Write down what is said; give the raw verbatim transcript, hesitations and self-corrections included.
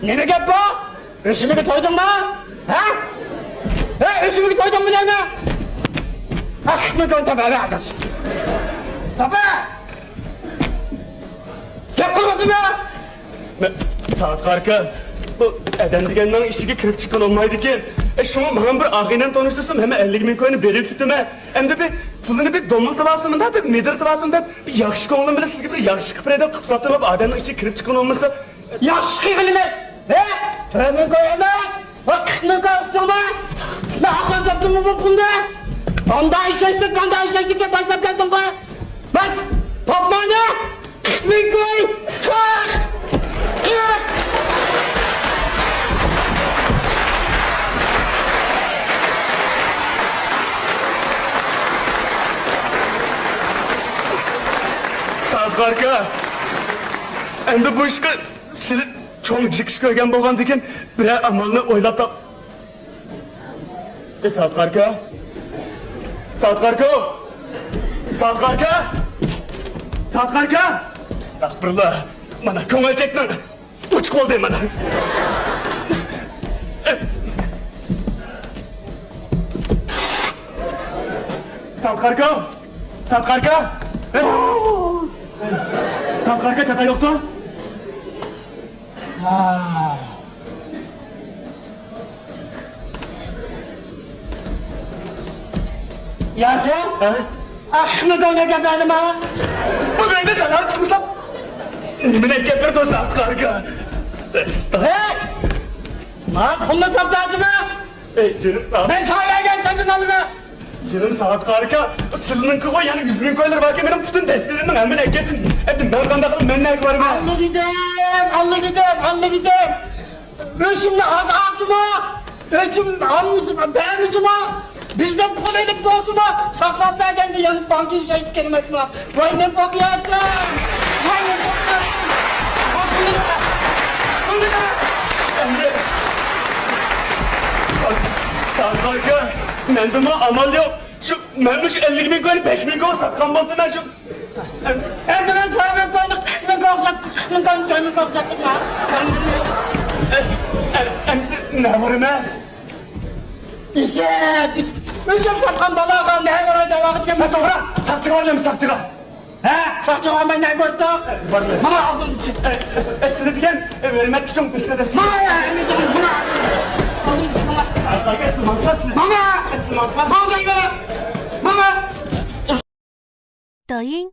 نېمە گەپ بۇ؟ ئۆچمىگە تويدۇڭمۇ؟ ھە؟ ھە، ئۆچمىگە تويدۇڭمۇ دەيمەن؟ ئاخمىدىن تاپا، ھە، ئاداش. تاپا! گەپ قىلمىسىمۇ؟ مەن، سادىق ئاكا، بۇ ئادەم دېگەننىڭ ئىچىگە كىرىپ چىققىلى بولمايدىكەن. ئە، شۇڭا ماڭا بىر ئاغىنەم تونۇشتۇرسام، ھەممە ئەللىك مىڭ كوينى بېرىپ كېتىمەن. ئەمدى بىر پۇلىنى بىر دومىلىتىۋالسىمۇ، بىر مىدىرىتىۋالسىمۇ دەپ، بىر ياخشى كوڭلۇم بىلەن سىزگە بىر ياخشى قىلىپ بېرەي دەپ قىلىپ ساپتىم، ئادەمنىڭ ئىچىگە كىرىپ چىققىلى بولمىسا. ياخشى قىلغىنى ئەمەس. ھە؟ تۆت مىڭ كوي ئەمەس. ۋاي، قىرىق مىڭ كوي ئۇقتۇڭمۇ؟ مەن ئاسان تاپتىممۇ بۇ پۇلنى؟ ئاندا ئىشلەشتۇق، ماندا ئىشلەشتۇق دەپ باشلاپ كەلدىڭغۇ. مەن تاپمايمەن. قىرىق مىڭ كوي. قىرىق. قىرىق. سادىق ئاكا، ئەمدى بۇ ئىشقا سىلى چوڭ جىقىش كۆرگەن بولغاندىكىن، بىرەر ئامالنى ئويلاپ تاپ. ئەي، سادىق ئاكا! سادىق ئاكا! سادىق ئاكا! سادىق ئاكا! ئەستەغپۇرۇللا! مانا كۆڭۈلچەكنىڭ ئۇچى قالدى مانا. سادىق ئاكا! سادىق ئاكا! سادىق ئاكا، چاتاق يوقتۇ؟ يا سەن؟ ھە؟ ئاخمىدىڭ گەپلەردىما؟ بۇ مەندە جايان چىقمىسام، نېمىنى گەپ بېرىدۇ سادىق ئاكا؟ ھەي! ما پۇلنى تاپتاتىما؟ ئەي، جېنىم سادىق. مەن ساڭا بەرگەن سەندىن ئالىمەن. جېنىم سادىق ئاكا، سىلىنىڭكىغۇ يەنە يۈز مىڭ كويلىرى باركەن، مېنىڭ پۈتۈن دەستىلىرىمنىڭ ھەممىنى ئەكەلسۇن. ئەمدى مەن قانداق قىلىپ، مەن نەگە بارىمەن؟ ئاللا دېدىم، ئاللا دېدىم، ئاللا دېدىم. ئۆزۈمنى ئاز ئالسىمۇ، ئۆزۈم ئالمىسىمۇ، بەرمىسىمۇ، بىزدىن پۇل ئېلىپ بولسىمۇ، ساقلاپ بەرگەندە يەنە بانكا ئىشلەشكەن ئەمەسمۇ؟ ۋاي، نېمە بولۇپ ياتىدۇ؟ ۋاي، نېمە بولۇپ ياتىدۇ؟ ئەمدى، سادىق ئاكا، مەندىمۇ ئامال يوق. شۇ، مەن مۇشۇ ئەللىك مىڭ كوينى بەش مىڭ كويغا ساتقان بولدۇم مەن شۇ. ئەمدى مەن تۆت مىڭ كوينى قىرىق مىڭ كويغا ساتتىم، قىرىق مىڭ كوينى تۆت مىڭ كويغا ساتتىم. ئەمدى نەۋرە ئەمەس. ئىشەت، ئىشەت. ئۆزۈم تاپقان بالاغا نەۋرە دەۋاغىتكەن. ھە، توغرا. ساقچىغا بارىمىز، ساقچىغا. ھە؟ ساقچىغا بارماي نەگە باراتتۇق؟ بارماي. ماڭا ئالدىمدىن چىق. ئە، ئە، سىلى دېگەن، ئە، ھۆرمەتكە چوڭ پېشقەدەم. ماڭا، ئە، ماڭا. ئالدىمدىن ماڭا. ئەگەر سىلى ماڭسىلا سىلى. ماڭا. ئە، سىلى ماڭسىلا. ماڭا دەيمەن. ماڭا. 抖音